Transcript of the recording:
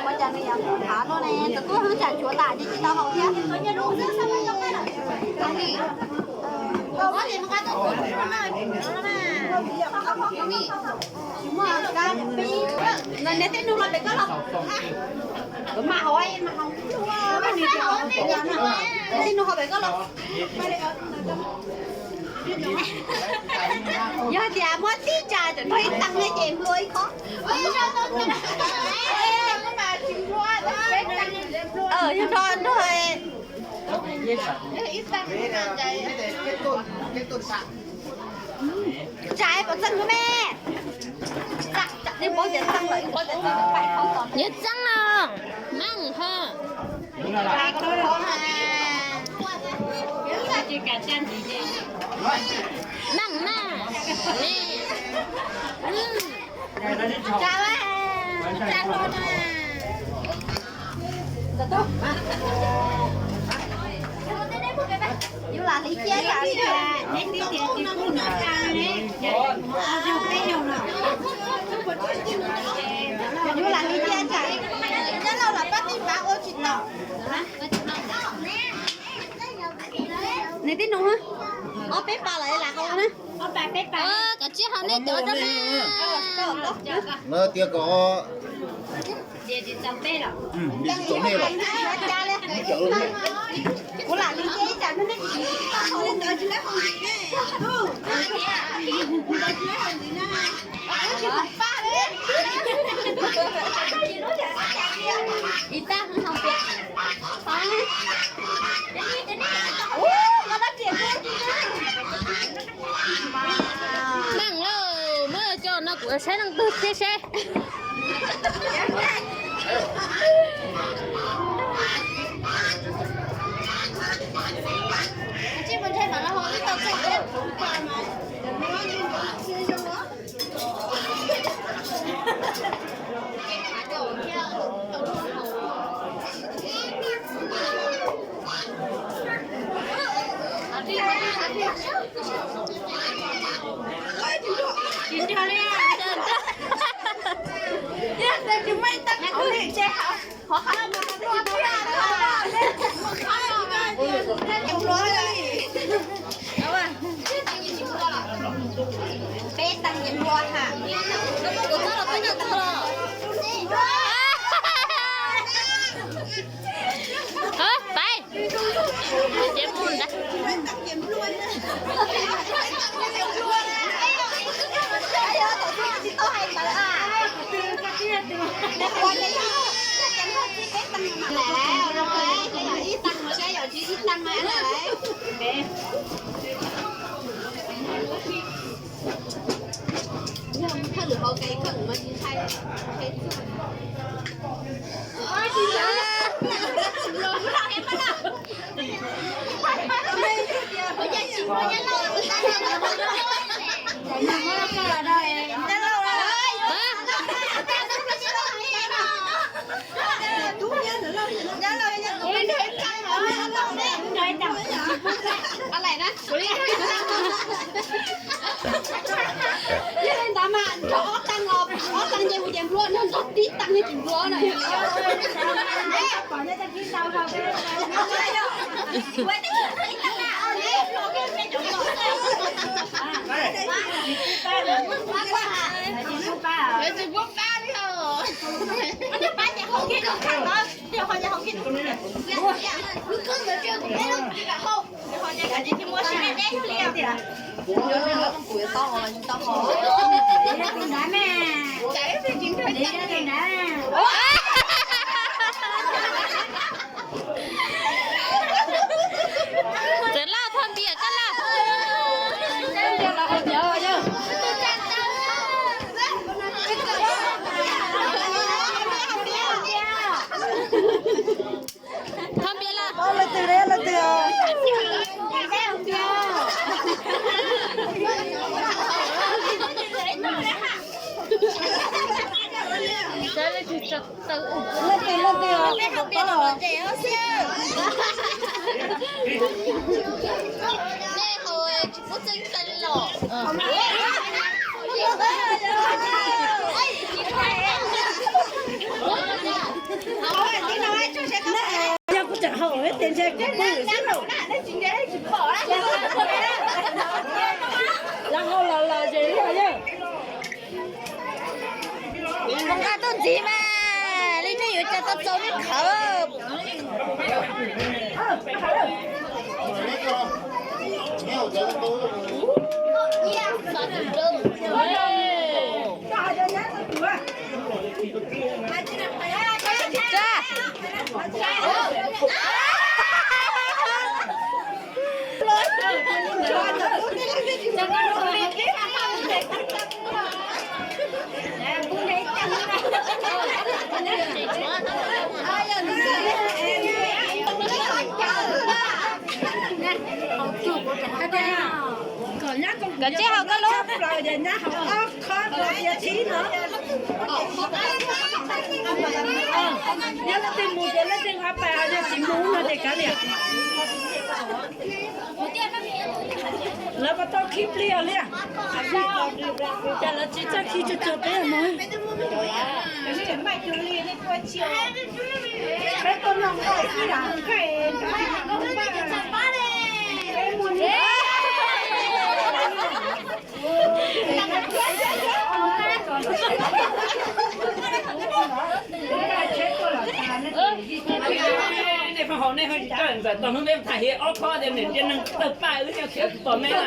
Ua cas nws yam hav no ne, tus tub hwb tsam tshuav tas ces tsis tau haus thiab. Niam tij nug ho pem koj los. Mas haus, mas haus. Niam tij nug ho pem koj los. Yog tias muaj tib tsa tseem nrog ib tag ne ces nplua ib qho. Yog nrog nrog. Tsa es pov txeeg me. Yog txeeb los meej ho. Meej na. Yus lam hliv cia tsam. Yus lam hliv cia tsam. Cov laus los pab tij npav ua tsis tau. Nws tib nus, ob peb pas lawm lam haus na. Kav tsij haus nej cov rau na. Lawv tias kom Kuv lam li ces ib tsam nej tsis tau haus li ntawd tsis lawv haus ntxiv ne. Tsis haus paj li. Ib tag haus tias. Meej lauj, muab coj no kuv saib leej twg thiab seb. Peb tag ces nplua ha. Pais. Ces mus ntag. Yog thawj lwm hauv kev kawm mas tsis ntshai, ntshai txog. Yog li ntawd mas nrog ob tag los, ob tag nce mus ces nplua, nrog nrog tib tag nce ces nplua na. Txawm laj tho npias koj laj. Leej twg leej twg os, peb hauv pem los los ces os xwb. Nej hauv tsis pub txeeb txeeb los. Yog kuv tseem hauv tes ntshe kuv pw xwb lauj. Lawv hauv los los ces yog yog. Nqa tuaj ntxiv mas li nej yuav ua tau txaus nej khawv. Koj tsij hauv koj lub plaws ces nyab hauv ob khob rau tias thib no. Nyob leej twg mus ces leej twg nqa pais, yog tsis mus no ces kav liam. Lawv puas tau khi plig os liaj? Cas lawv tsis txawj khi tsuag tsuag peb mus? Peb tuaj noj nqaij xwb, nqaij. Nej pheej haus nej pheej tsis txawj ntxawm tau hnub peb tham hiav ob khob tias niam txiv neeg tawg paj wb nyob khiav tsis pom nej na.